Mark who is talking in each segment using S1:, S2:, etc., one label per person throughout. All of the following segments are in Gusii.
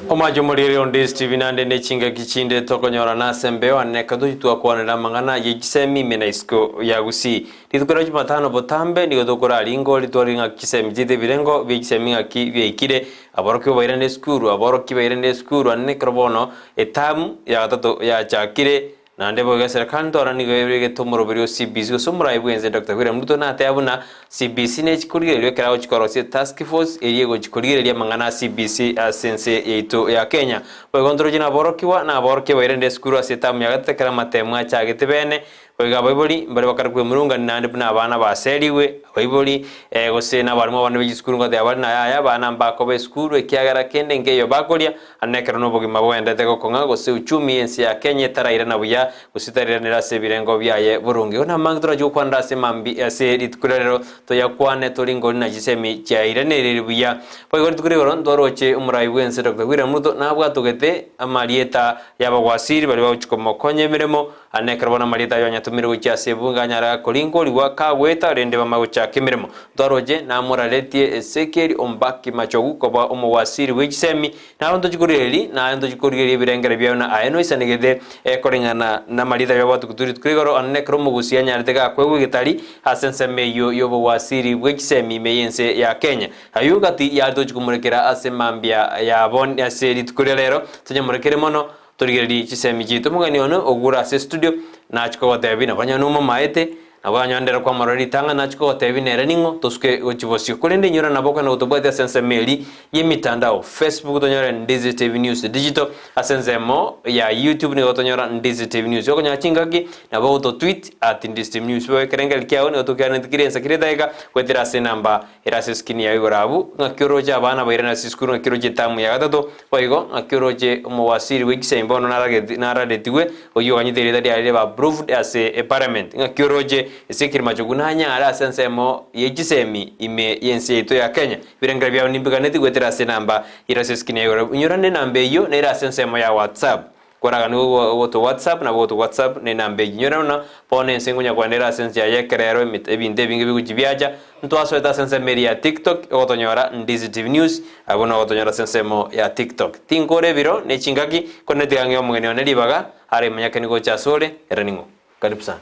S1: Omache omoriri onde Stephen ande ne chingaki chinde tokonyorana ase embeo ane ekero tochi twakwanera amang'ana ye chisemi ime na isiko ya Gusii. Rituko ria Jumatano botambe nigo tokoraringo ritware ng'aki chisemi chiaito ebirengo bie chisemi ng'aki biaikire aborokigwa bairane esukuru aborokia bairane esukuru ane ekero bono etamu ya gatato yachakire Naende boigo eserekari ntwara nigo ebegete omoroberi o CBC gose omorai bw'ense Doctor William Ruto nateba buna CBC nechi korigereria ekero agochi korosia etask force eria egochi korigereria amang'ana a CBC ase ense yaito ya Kenya. Boigo ntoroche naborokigwa na aborokia bairende esukuru ase etamu ya gatato ekero amatemu achagete bene Boigo abaibori mbare bakare kwemurungania naende buna abana baserigwe, abaibori, eh, gose nabarimo abande be chisukuru ngoteba bare na yaya, abana mbakoba esukuru ekiagera kende nkeiyo bakoria, ande nekero nobogima boendete gokong'a gose uchumi y'ense ya Kenya etarairana buya gose etarairanera ase ebirengo biaye boronge. Igo namange torache gokwanera ase mambi ase rituko ria rero toyakwane tori ngori na chisemi chiairanereri buya. Boigo rituko ria igoro ntwaroche omorai bw'ense Doctor William Ruto nabwatogete amarieta y'abagwasiri baria bagochia komokonya emeremo Ane ekero bono amarieta ayio anyatomire gochia ase ebunga anyare koringorigwa kagoeta, rende bamanye gochaka emeremo. Ntwaroche namoraretie Ezekieli ombaki machogu koba omowasiri bwe chisemi, naro ntochie korigereria, naye ntochie korigereria ebirengero biao na aye noisanegete koreng'ana namarieta ayio abwate gotwa rituko igoro. Ane ekero omogusii anyarete gakoegwa egetari ase ensemo eyio y'obowasiri bwe chisemi ime y'ense ya Kenya. Ayio gati yare tochie komorekera ase mambia yabo ase rituko ria rero, tonyamorekere mono. Torigererie chisemi chiaito omogeni one ogure ase estudio nachia kogotebia nabo onye nomomaete nabo onye ndere kwamorora ritang'ani nachia kogotebia nere ning'o tosuke gochia bosio korende inyora nabo okogenda gotobwatia ase ensemo eria yemitandao Facebook tonyore Ndizi TV News Digital ase ensemo ya YouTube nigo tonyora Ndizi TV News okonyora chingaki nabo ogoto tweet at Ndizi TV News bobe ekerengerio kiago nigo tokiaraneti kera ensa kera edageka goetera ase enamba Ere ase eskini yao igoro abwo, ng'aki oroche abana bairane ase esukuru, ng'aki oroche etamu ya gatato, boigo ng'aki oroche omowasiri bwe chisemi bono narageti nararetigwe, oyio oganyete erieta riaye ribe approved ase eparliament, ng'aki oroche ase ekirimachogu nanyare ase ensemo ye chisemi ime y'ense yaito ya Kenya. Ebirengererio biabo nimbiganeti goetera ase enamba ere ase eskini yao igoro. Inyorane enamba eyio nere ase ensemo ya WhatsApp. Koragani goto WhatsApp nabo goto WhatsApp ne enamba eyio. Inyora buna bono ense nkonya kogenda ere ase ense yaye ekerero emit ebinto ebinge bigochia biacha, ntwasoete ase ensemo eria ya TikTok ogotonyora Ndizi TV News, abwo nabo ogotonyora ase ensemo ya TikTok. Tinkore ebiro ne chingaki, korende tiga ng'e omogeni one ribaga, are monyakeni gocha asore, ere ning'o? Karibu sana.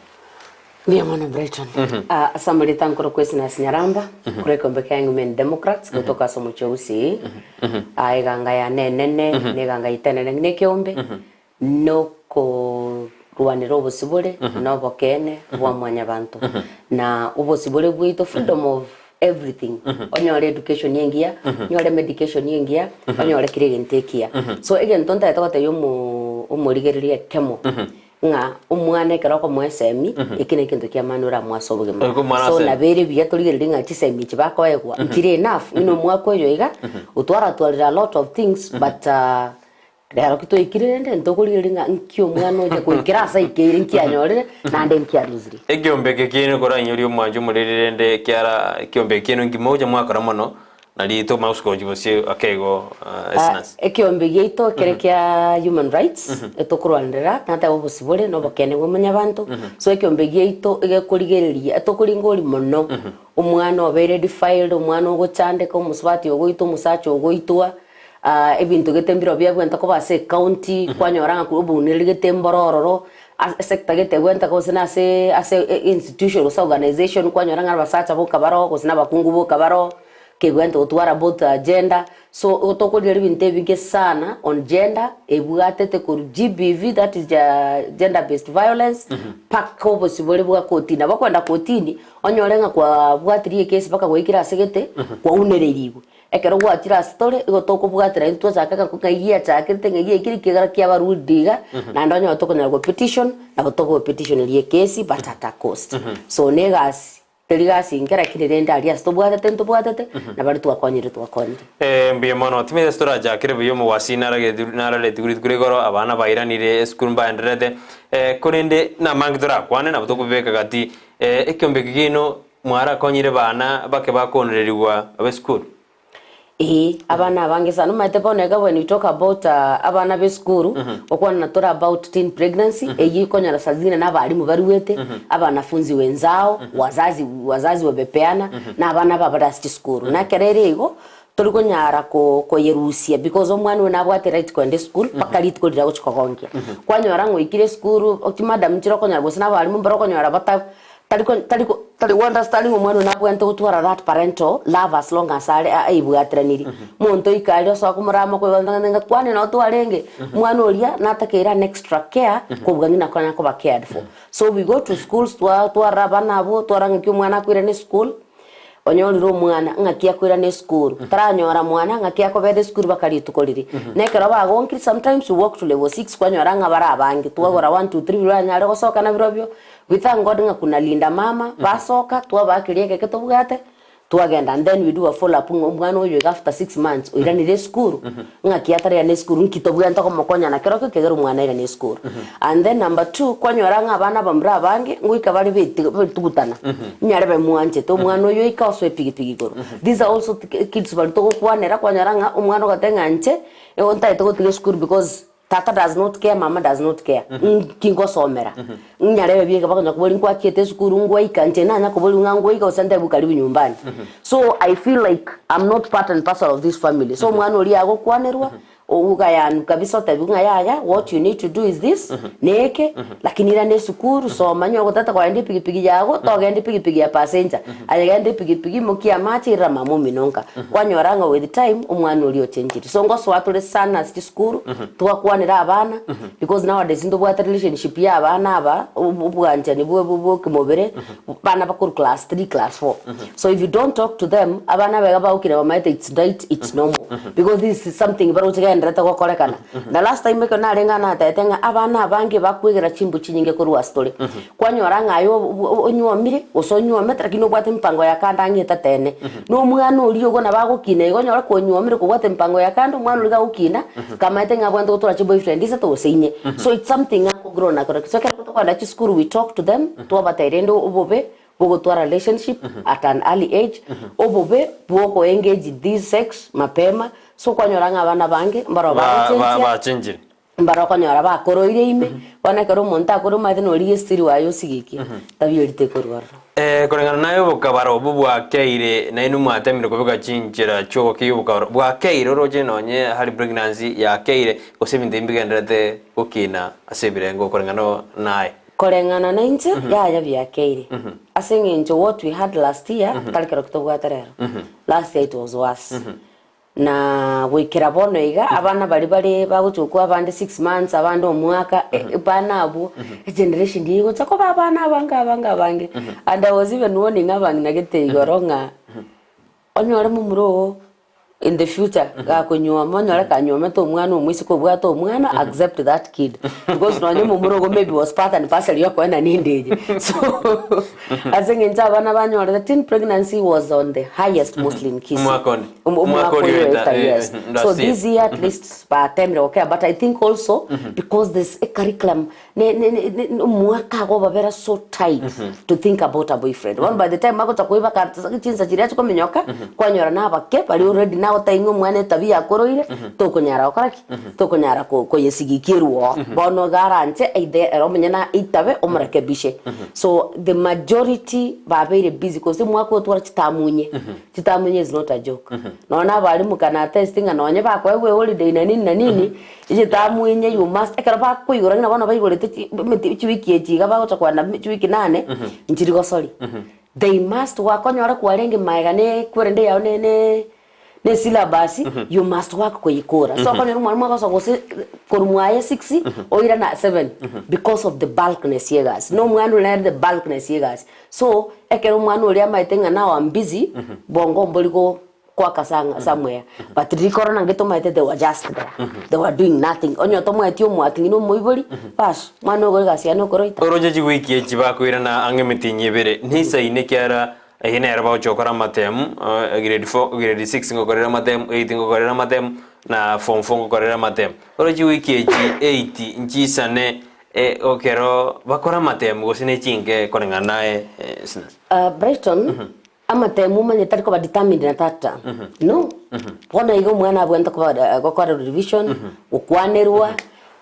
S2: Mbuya mono Brighton. Ah, ase amarieta nkorokwa Esinasi Nyaramba, korwa ekeombe kia Young Men Democrats gotoka ase omochie o Gusii. Ah, eganga yane enene, na eganga yaito enene ng'ina ekeombe, nokorwanera obosibore na obokeene bwa mwanyabanto. Na obosibore bwaito freedom of everything, onyore education engiya, onyore medication engiya, onyore kera egento ekiya. So egento ntagete gotebia omo omorigereria ekemo, Ng'a omwana ekero okomoa esemi, eki negento ki'amani oramoe ase obogima.
S1: Eke omwana
S2: So
S1: ase-
S2: nabo ere buya torigererie ng'a chisemi echi bakoegwa nchire enough, ng'ina omwaka oyo iga, otwaratwarire a lot of things but rero ki twaikire rende ntokorigereria ng'a nki omwana ocha goikera ase aikeire nki anyorire naende nki arusirie.
S1: Ekiombe eke kiaino korainyorie omwancho omoriri rende ekiara ekiombe eke kiaino nki mogocha mwakora mono Nari tomanye gosuka gochia bosio ake igo esinasi.
S2: Ekeombe giaito ekere kia human rights etokorwanerera nateba obosibore na obokene bwa mwanyabanto so ekeombe giaito egekorigereria etokoringori mono omwana obeire defiled omwana ogochandeka omosubati ogoitwa omosacha ogoitwa ebinto gete mbirobio biabwente koba ase ecounty kwanyora ng'a obouneri gete mboro ororo ase esector gete ebwente gose na ase ase institution gose organization kwanyora ng'a abasacha boka baroo gose na abakungu boka baroo. Kegwente gotwara both gender so igo tokorigereria ebinto ebinge sana on gender ebwatete korwa GBV that is gender based violence mpaka obosibore bwa kotini. Nabo okoenda kotini onyore ng'a kwabwatirie ekesi mpaka gwaikire ase gete kwaunererigwe. Ekero gwachire ase tore igo tokobwatera intwe twachaka ng'a ng'ai giachakete ng'ai giaikire ekiagera kiaba ruled iga naende onyore tokonyara go petition nabo togo petitioneria ekesi but at a cost. So na egasi. Teri gasi inke lakini rende aria ase tobwatete ntobwatete, na baria twakonyire twakonyire.
S1: Ee, mbuya mono. Timanyeti ase torachakere buya omogwasi narageti nararetigwe rituko ria igoro, abana bairanire esukuru mbaendererete. Eh, korende namange torakwane nabo tokobibeka gati. Eh, ekiombe eke kiaino mwarakonyire bana bake bakonererigwa ab'esukuru?
S2: Ee, abana abange sana. Omanyete bono iga when you talk about abana b'esukuru, gokwanana tore about teen pregnancy, eyio ekonyora saa zingine na abalimu baruete, abanafunzi wenzao, wazazi wazazi wamepeana, na abana aba bare ase chisukuru. Na ekero ere igo, Tori konyara ko koyerusia because omwana oyo nabwate right kogenda esukuru mpaka rituko riria agochi kogonkia. Kwanyora ng'a oikire esukuru, chimadam nchire okonyora gose na abalimu mbare okonyora bata tari ko tari ko tari go understanding omwana oyo nabwenerete gotwara that parental love as long as are aibwateranirie. Monto oika aria osoa komorama okoigwa ng'a kwane noo twarenge, omwana oria natakeire an extra care kobua ng'ina konya koba cared for. So we go to schools twa twarora abana abwo, twarora ng'aki omwana akoirana esukuru, Onyorire omwana, ng'aki akoirana esukuru, taranyora mwana, ng'aki akobera esukuru baka rituko riria. Na ekero bagonkire sometimes we walk to level six kwanyora ng'a bare abange, twagora one two three biria oranyare gosoka nabirobio, we thank God ng'a kuna linda mama, basoka, twabaa keria egeke tobwate, twagenda and then we do a follow up ng'a omwana oyo iga after 6 months oiranire esukuru, ng'aki atarairana esukuru, nki tobwenerete komokonya nakerokio kegere omwana airane esukuru. And then number two, kwanyora ng'a abana abamura abange, ngoika bare beti betugutana, nyarebe mwanchete omwana oyo oika osoe epigipigi igoro. These are also kids baria togokwanera, kwanyora ng'a omwana ogoteba ng'a inche, nigo ntagete gotiga esukuru because tata does not care, mama does not care, nki ngosomera? Nyarebe bieka bakonya koboria nkwachiete esukuru ngwaika, inche nanya koboriwa ng'a ngwaika gose ntebiwe karibu nyumbani. So I feel like I'm not part and parcel of this family. So omwana oria agokwanerwa, Ogayanu kabisa otebiwe ng'a yaya what you need to do is this neke lakini irana esukuru soma onye ogotete kogenda epigipigi yago togenda epigipigi ya passenger aye genda epigipigi imokia amache irera mama omino nka kwanyora ng'a with time omwana oria ochenchiri so ngosoa tore sana ase chisukuru twakwanera abana because nowadays ntobwate relationship ya abana aba obwanchani bwa bwa ekemobere bana bakorwa class three class four so if you don't talk to them abana aba iga bagokina bamaete it's right it's normal because this is something baroche genderete gokorekana na last time ekero narenge aa natebete ng'a abana abange bakwegera chimbu chinyinge korwa ase tore kwanyora ng'a aye onyuomire gose onyuomete lakini obwate emipango ya kando ang'e etatene na omwana oria igo nabo agokina igo onyore konyuomire kobwate emipango ya kando omwana oria iga agokina kamaete ng'a abwenerete gotwara chiboyfriend isato gose inye so it's something akogrow nakorokio so ekero tokogenda chisukuru we talk to them Twabatebirie rende obobe bw'ogotwara relationship at an early age, obobe bw'oko engage this sex mapema, so kwanyora ng'a abana abange mbaro bagochenchia,
S1: Bachenchire.
S2: mbaro okonyora bakoroire ime, bono ekero omonto akore omanyete norigia esiri waye osigekie, tabia eria tekorwa ororo.
S1: Koreng'ana naye obokabara obwo bwakeire, nainwe mwatemire kobeka chinchera chi'ogokeyia obokabara bwakeire oroche nonye hari pregnancy yakeire, gose ebinto ebi mbigendererete gokina ase ebirengo koreng'ana naye.
S2: Koreng'ana nainche, yaya biakeire. Ase eng'encho what we had last year, tari kero tobwate rero. Last year it was worse. Na goikera bono iga, abana baria bare bagochia gokwa abande 6 months, abande omwaka, bana abwo, egeneration eye egocha koba abana abange abange abange. And I was even warning abang'ina gete igoro ng'a, onyore momura oo in the future gakonyuoma onyore kanyuomete omwana omoiseke obwate omwana accept that kid because nonye momura ogo maybe was part and parcel ya okoenana enda eye so ase eng'encho abana banyorete teen pregnancy was on the highest mostly in Kisii
S1: Omwaka one.
S2: Omwaka
S1: Omwaka
S2: oyo
S1: oyo
S2: oeta,
S1: oeta, eh,
S2: yes.
S1: last
S2: So
S1: year.
S2: this year at least batemire gokea but I think also because there's a curriculum ne ne ne ne omwaka agobabera so tight to think about a boyfriend. Bono by the time agocha koiba ka chinsa chiria achia kominyoka, kwanyora na abake baria already nagotebi ng'a omwana etabia yakoroire, tokonyara gokora ki? Tokonyara ko koyesigikia erwo oo. Bono iga aranche either ere omonyene aitabe omorekebishe. So the majority babeire busy gose omwaka otwara chitamunye, chitamunye is not a joke. Nonya na abalimu can attest ng'a nonye bakoegwa eholiday na nini na nini, Echitamu inye you must ekero bakoigora ng'a bono baigorete chi emeti chiwiki echi iga bagocha kogenda chiwiki nane, nchiri gosori. They must gwakonyora kwarenge maega ne ekurende yao ne ne ne esyllabus, you must work koyekora. So okonyora omwalimu agosoka gose korwa mwaye six, oirana seven because of the bulkness ya egasi. Na omwana oria nere the bulkness ya egasi. So, ekero omwana oria amaete ng'a now am busy, bongo mbori go Kwaka somewhere but riria corona ngetomanyete they were just there they were doing nothing onye otomoeti omwaki ng'ina omoibori baas mwana ogo egasi yane okoroita.
S1: Oroche chiwiki echi bakoirana ang'e emitinyi ebere, nisaine ekiagera eye nero bagochia gokora amatemu, grade four, grade six ngokorera amatemu, eight ngokorera amatemu, na form four ngokorera amatemu. Oroche chiwiki echi eight nchisane ekero bakora amatemu gose ne chinke koreng'ana naye since.
S2: Brighton Amatemu omanye tari koba determined na tata no bono iga omwana abwenerete koba gokora revision gokwanerwa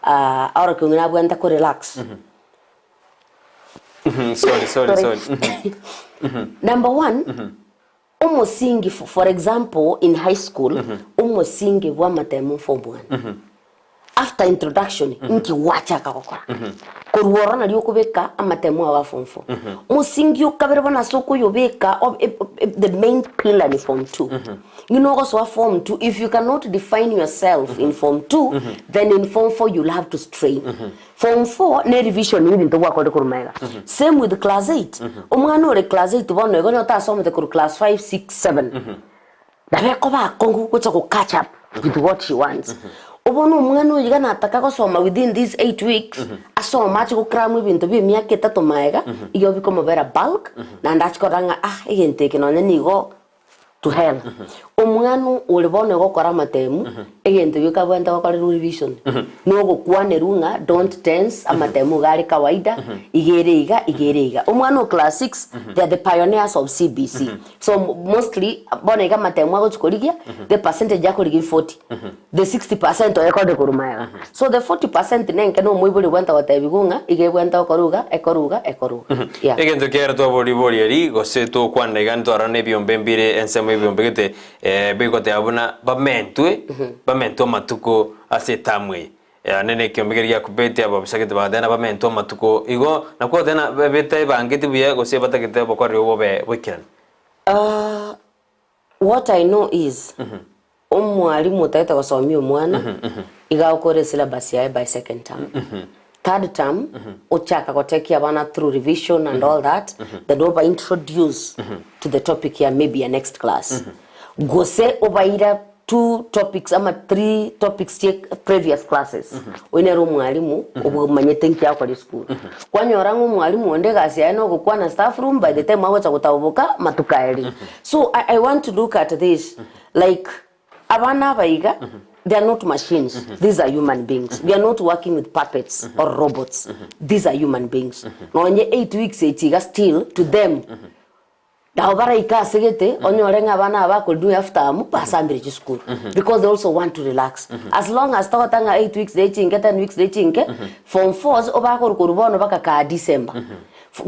S2: aorokia ng'a nabwenerete ko relax.
S1: Sorry sorry
S2: Sorry.
S1: sorry.
S2: Number one. Omosingi for example in high school omosingi bw'amatemo form one after introduction nki gwachaka gokora korwa ororo nario okobeka amatemo ao a form four omosingi o kabere bono ase okoyobeka the main pillar ni form two ng'ina ogosoa form two if you cannot define yourself in form two then in form four you'll have to strain Form four ne revision ya ebinto gwakorire korwa magega. Same with class eight. Omwana ore class eight bono igo onye otasomete korwa class five, six, seven, nabo ekoba akong'u gocha go catch up with what she wants. Obono omwana oyo iga nataka gosoma within these 8 weeks, asome ache go cram ebinto bia emiaka etato magega, igo bikomobera bulk, naende ache korora ng'a ah egento eke nonye nigo to hell. Omwana ore bono ogokora amatemu, egento gekabwate gokorerwa revision, nogokwanerwa ng'a don't tense, amatemu iga are kawaida, iga ere iga, iga ere iga. Omwana o class six, they are the pioneers of CBC. So mostly, bono iga amatemu agochi korigia, the percentage akorigia 40, the 60% oye ekorire korwa magega. So the 40% nenke na omoibori obwenerete gotebiwa ng'a iga ebwenerete gokora iga, ekore iga, ekore iga. Yeah.
S1: Egento kiaye twaboribori eri gose tokwana iga ntwarora na ebiombe mbire ensemo y'ebiombe gete bigoteba buna bamentwe bamentwe amatuko ase etamu eye. Yaani na ekiombe keria giakubeti ababisa gete bagateba na bamentwe amatuko igo nakwo goteba ng'a betaebangeti buya gose batagete obokoreri obo bobe boikeranu.
S2: What I know is, omwalimu otagete gosomia omwana, iga agokora esyllabus yaye by second term. Third term, ochaka gotekia abana through revision and all that, then oba introduce to the topic ya maybe ya next class. Gose obaira two topics ama three topics chie previous classes. Oyio nere omwalimu obomanyete nki agokora esukuru. Kwanyora ng'a omwalimu onde egasi yaye na ogokwana staff room by the time agocha gotaboboka matuko aerire. So I, I want to look at this like abana aba iga they are not machines these are human beings we are not working with puppets or robots these are human beings nonye 8 weeks echi iga still to them Nabo baraike ase gete onyore ng'a abana aba bakorinwa half term basambire chisukuru because they also want to relax. As long as togoteba ng'a 8 weeks ne chinke 10 weeks ne chinke form fours obakorwa korwa bono mpaka kaa December.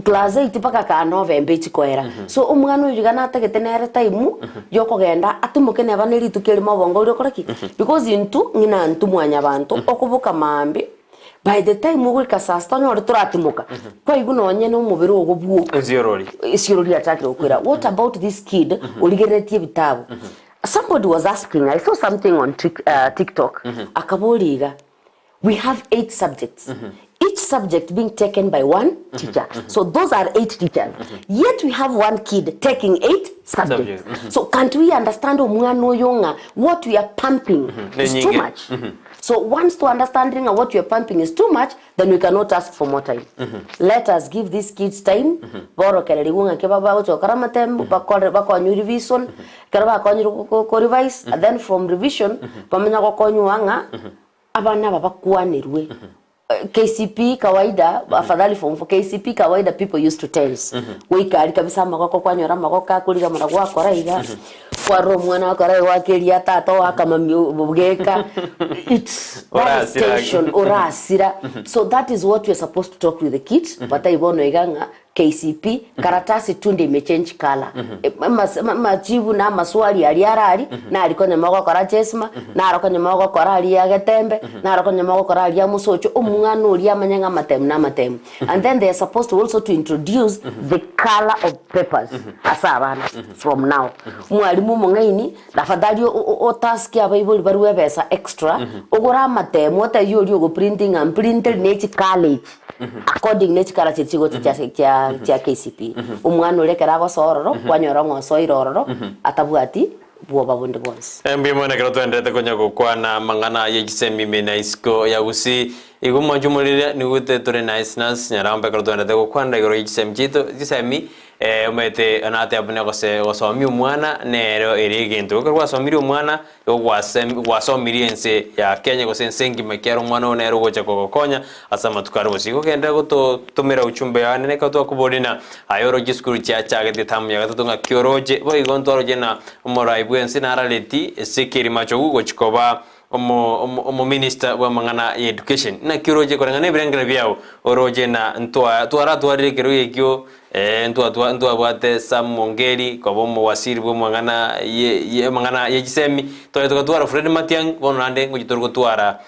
S2: Class eight mpaka kaa November echikoera. So omwana oyo iga natagete nere time yokogenda atimoke neba ne rituko erimo obongo oria okore ki? Because intwe ng'ina intwe mwanyabanto okoboka maambia By the time ogoika saa sita onyore toratimoka, kwaigwa nonye na omobere ogo bwoka.
S1: Ensiorori.
S2: Esiorori yachakire gokwera. What about this kid origereretie ebitabu? Somebody was asking, I saw something on tik, TikTok, akaboria iga, we have eight subjects, each subject being taken by one teacher. So those are eight teachers. Yet we have one kid taking eight subjects.
S1: Subjects,
S2: So can't we understand omwana oyo ng'a what we are pumping is too
S1: Nenyinge.
S2: much? So once to understanding what we are pumping is too much, then we cannot ask for more time. Let us give these kids time. Borokererigwe ng'aki bagochokora amatemu, bakore bakonywe revision, ekero bakonyire ko revise, and then from revision, bamanya gokonywa ng'a abana aba bakwanerwe. KCPE kawaida, afadhali form four, KCPE kawaida people used to tense. Goika aria kabisa amagoko kwanyora amagoko akoriga mara gwakora iga, kwarora omwana wakora iga gwakeria tata oakamamia bogeka, it's that is
S1: Orasira.
S2: tension, orasira. So that is what we are supposed to talk with the kids, batai bono iga ng'a KCPE, karatasi tu nde imechange colour. Amajibu na amaswali aria are aria, nari konya mogokora chesma, naro konya mogokora aria getembe, naro konya mogokora aria mosocho, omwana oria amanye ng'a amatemu na amatemu. And then they are supposed to also to introduce the colour of papers ase abana from now. Mwalimu omong'aini, afadhali otask abaibori barue ebesa extra, ogore amatemu otebie oria ogoprinting ng'a mprinteri ne chicolour echi. According ne chikara chiria chigocha chia chia chia KCPE. Omwana oria ekero agosoa ororo, kwanyora ng'a osoire ororo, atabwati bwoba bonde bwonsi.
S1: Mbuya mono ekero twenderete konya gokwana amang'ana ye chisemi ime na isiko ya Gusii. Igo mwanche omorire nigo tore naye Sinas Nyarambe ekero twenderete gokwanera igoro ye chisemi chiaito chisemi omanyete nateba buna gose gosomia omwana nero ere egento. Ekero gwasomirie omwana Igo gwasomirie ense ya Kenya gose ense engima ekiagera omwana oo nere ogocha kogokonya ase amatuko are bosio. Igo genderera gototomera uchumbe yane ekero twakoboria ng'a aye oroche esukuru chiachagete term ya gatato ng'aki oroche, boigo ntwaroche ng'a omorai bw'ense narareti ase ekerima chogu gochia koba omominister bw'amang'ana ya education. Naki oroche koreng'ana na ebirengererio biao oroche ng'a ntwa twaratwarire ekerogo ekio. Eh, ntwatwa ntwabwate Sam Mongeri koba omowasiri bwa omang'ana ye ye amang'ana ye chisemi, tware togatwara Fred Matiang'i, bono naende ngochia tore gotwara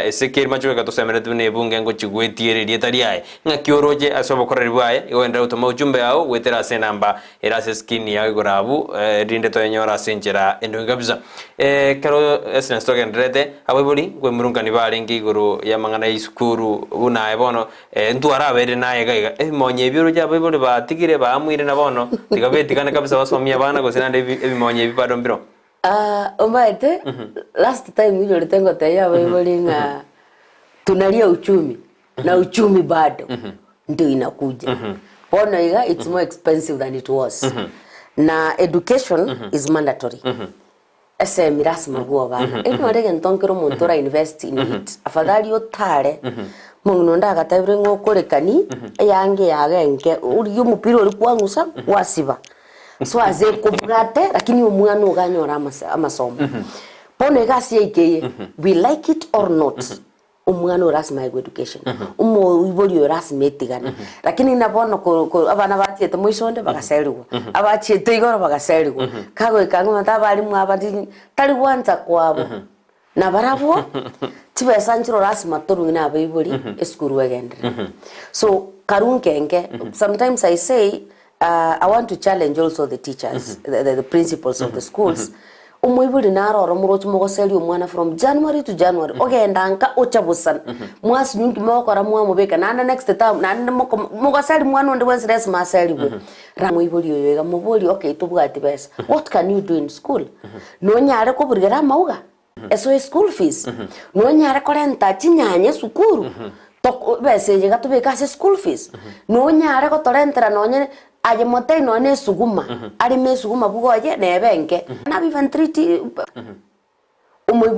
S1: Ezekiel Machogu ekero tosemereti buna ebunge ngochia goetiera erieta riaye. Ng'aki oroche ase obokoreri bwaye, igo oenderere gotoma ujumbe yao goetera ase enamba ere ase escreen yao igoro abwo, erinde toyenyore ase enchera endonge kabisa. Ekero essence togendererete, abaibori nkoemurunkani barenge igoro y'amang'ana ya isukuru buna aye bono, ntwarabeire naye iga iga, ebimonyo ebi oroche abaibori batigire baamuire na bono, tiga betigane kabisa basomie abana gose naende ebi ebimonyo ebi bado mbiroo.
S2: Omanyete, last time inyorete ngotebia abaibori ng'a tunalia uchumi, na uchumi bado ndio inakuja. Bono iga it's more expensive than it was. Na education is mandatory. Esemi lasima bwobana. Enyore egento nkere omonto ora invest in it, afadhali otare, omong'ina onde agatebire ng'a okorekani, eyange yago enke, origie omopira oria kwang'usa, gwasiba. So ase ekobwate lakini omwana ogo anyore amasa amasomo. Bono egasi yaito eye, we like it or not, omwana oyo lasima aegwe education, omoibori oyo lasima etigane. Lakini na bono ko ko abana bachiete moiso onde bagaserigwa, abachiete igoro bagaserigwa, kagoika ang'e omanyete abalimu aba ti tari gwancha kwabo. Nabarabwo chibesa nchire lasima torwe na abaibori esukuru egenderere. So karue nkenke, sometimes I say I want to challenge also the teachers, the, the, the principals of the schools. Omoibori naro oro moroche mogoseria omwana from January to January, ogenda nka ocha bosa, mwasinywa nki mogokora mwamobeka naende next term naende moko mogoseri mwana onde bwensi lasima aserigwe. Ra moibori oyo iga moborie okay tobwati besa, what can you do in school? Nonyare koburugera amauga? Esoe school fees? Nonyare korenta chinyanya esukuru? Tok ebesa eye iga tobeke ase school fees? Nonyare gotorentera nonye aye motebie nonye na esuguma, areme esuguma buga oye nebe enke. Nabo even treat omoibori.